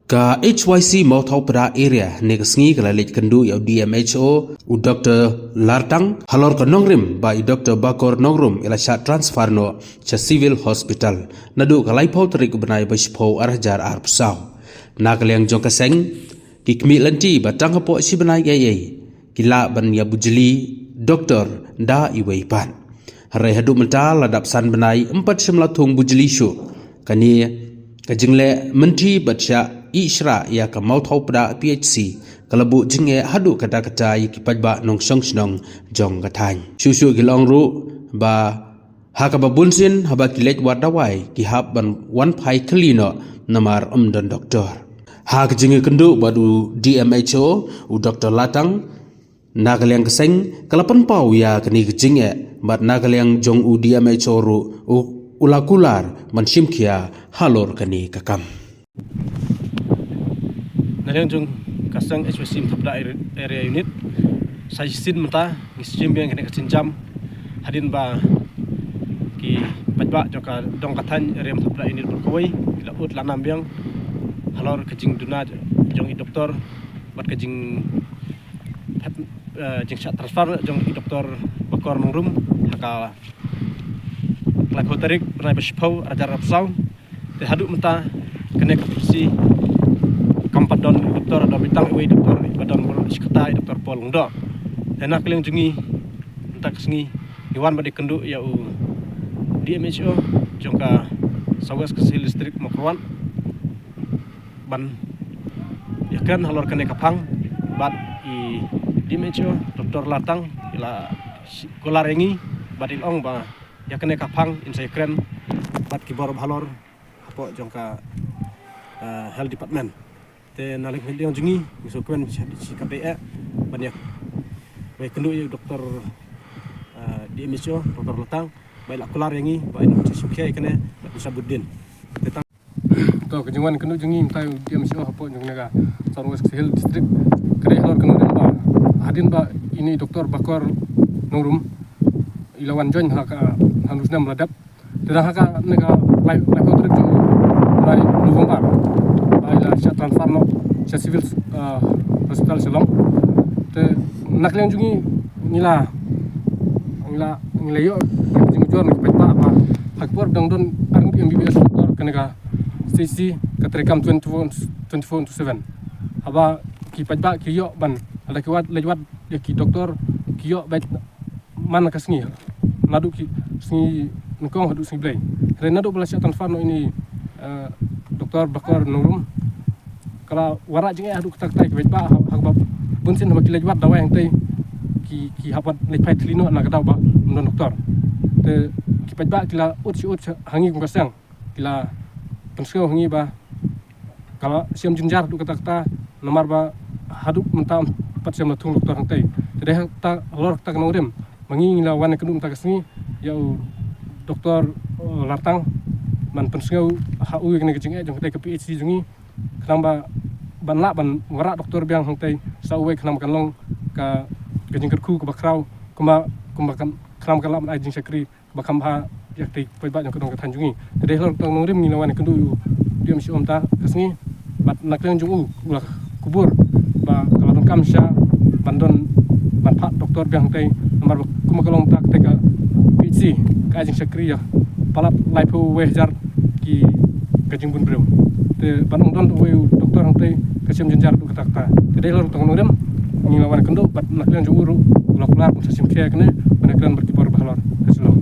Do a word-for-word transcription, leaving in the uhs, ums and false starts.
Ka H Y C Mawthawpda area ne ka sngi ka la leit kynduh ïa u D M H O u Doctor Lartang halor ka nongrim ba i Doctor Bakor Nongrum i la shah transfer noh sha Civil Hospital naduh ka laiphew tarik u bnai ba shiphew ar hajar arphew saw. Na ka liang jong ka seng, ki khmih lynti ba tang hapoh shi bnai ei ei ki lah ban ïa bujli doktor da iwei pat. Hynrei haduh mynta la dap san bnai ym pat shym la thung bujli shuh. Kane ka jingleh mynthi bad shah ïeh shrah ïa ka Mawthawpda P H C ka la buh jingeh haduh katta katta ïa ki paidbah nongshong shnong jong ka thaiñ. Shuh shuh ki la ong ruh ba ha kaba bun sien haba ki leit wad dawai ki hap ban wan phai khlieh noh namar ym don doktor. Ha ka jingïakynduh bad u D M H O u Doctor Lartang, na ka liang ka seng ka la pynpaw ïa kane ka jingeh bad na ka liang jong u D M H O ruh u, u la kular ban shim khia halor kane ka kam. Na liang jong ka seng H Y C Mawthawpda Area Unit, sa shisien mynta ngi shim biang kane ka sienjam hadien ba ki paidbah jong ka dong ka thaiñ area Mawthawpda Unit baroh kawei ki la ud la nam biang halor ka jingduna jong i doktor bad ka jing, eh, jingshah transfer jong i Doctor Bakor Nongrum ha ka laiphew tarik bnai ba shiphew ar hajar arphew saw. Te haduh mynta kane ka P H C kam pat don doktor, don tang iwei doktor ba don baroh shi katta, i Doctor Paul Lyngdoh. Te na ka liang jong ngi mynta ka sngi ngi wan ban ïakynduh ïa u D M H O jong ka South West Khasi Hills District Mawkyrwat ban ïakren halor kane ka phang bad i D M H O Doctor Lartang i la kular ïa ngi bad i la ong ba ïa kane ka phang in sa ïakren bad ki bor ba halor hapoh jong ka, eh, health department. Te na liang jong ngi ngi sngewkmen shi, shi katdei eh ban ïa, ba ïakynduh ïa u Doctor, eh, D M H O Doctor Lartang ba i la kular ïa ngi ba in sa shim khia ïa kane bad in sa bud dien. Te tang To, ka jingwan kynduh jong ngi mynta u D M H O hapoh jong kane ka South West Khasi Hills District ka dei halor ka nongrim ba hadien ba ine i Doctor Bakor Nongrum i la wan join ha ka, ha u snem la dep. Te da ha kane ka lai, laiphew tarik jong u bnai November ba i la shah transfer noh sha Civil, ah, Hospital Shillong. Te na ka liang jong ngi ngi la, ngi la, ngi la ïoh ïa ka jingujor na ki paidbah ba ha ka por ba dang don ar ngut M B B S doktor kane ka C H C ka treikam twenty-four, twenty-four into seven. Haba ki paidbah ki ïoh ban, lada ki wad, leit wad ïa ki doktor ki ïoh beit man la ka sngi, naduh ki sngi nyngkong haduh sngi Blei. Hynrei naduh ba la shah transfer noh ine i, eh, Doctor Bakor Nongrum ka la wanrah jingeh haduh katta katta ïa ki paidbah ha, ha kaba bun sien haba ki leit wad dawai hangtei ki, ki hap ban leit phai thylli noh na ka daw ba ym don doktor. Te ki paidbah ki la ud shi ud ha ngi kum ka seng, ki la pynsngew ha ngi ba ka la shem jynjar haduh katta katta namar ba haduh mynta ym pat shem la thung doktor hangtei. Te dei ha kata, halor kata ka nongrim ba ngi ngi la wan ïakynduh mynta ka sngi ïa u Doctor, eh, Lartang ban pynsngew ha u ïa kane ka jingeh jong katei ka P H C jong ngi, khnang ba ban lah ban wanrah doktor biang hangtei sa uwei, khnang ba kan long ka, ka jingkyrkhu kaba khraw, kumba, kumba kan, khnang ba kan lah ban ai jingshakri kaba kham bha ïa katei ka paidbah jong ka dong ka thaiñ jong ngi. Te dei halor kata ka nongrim ngi la wan ïakynduh ïa u D M H O mynta ka sngi bad na ka liang jong u u la kubur ba ka la donkam shisha ban don, ban phah doktor biang hangtei namar ba kumba ka long mynta katei ka P H C ka ai jingshakri ïa palat laiphew wei hajar ki, ka jingbun briew. Te ban ong don uwei u doktor hangtei ka shem jynjar haduh katta katta. Te dei halor kata ka nongrim ngi la wan ïakynduh bad na ka liang jong u ruh u la kular ban sa shim khia ïa kane ban ïakren bad ki bor ba halor. Ka shu long.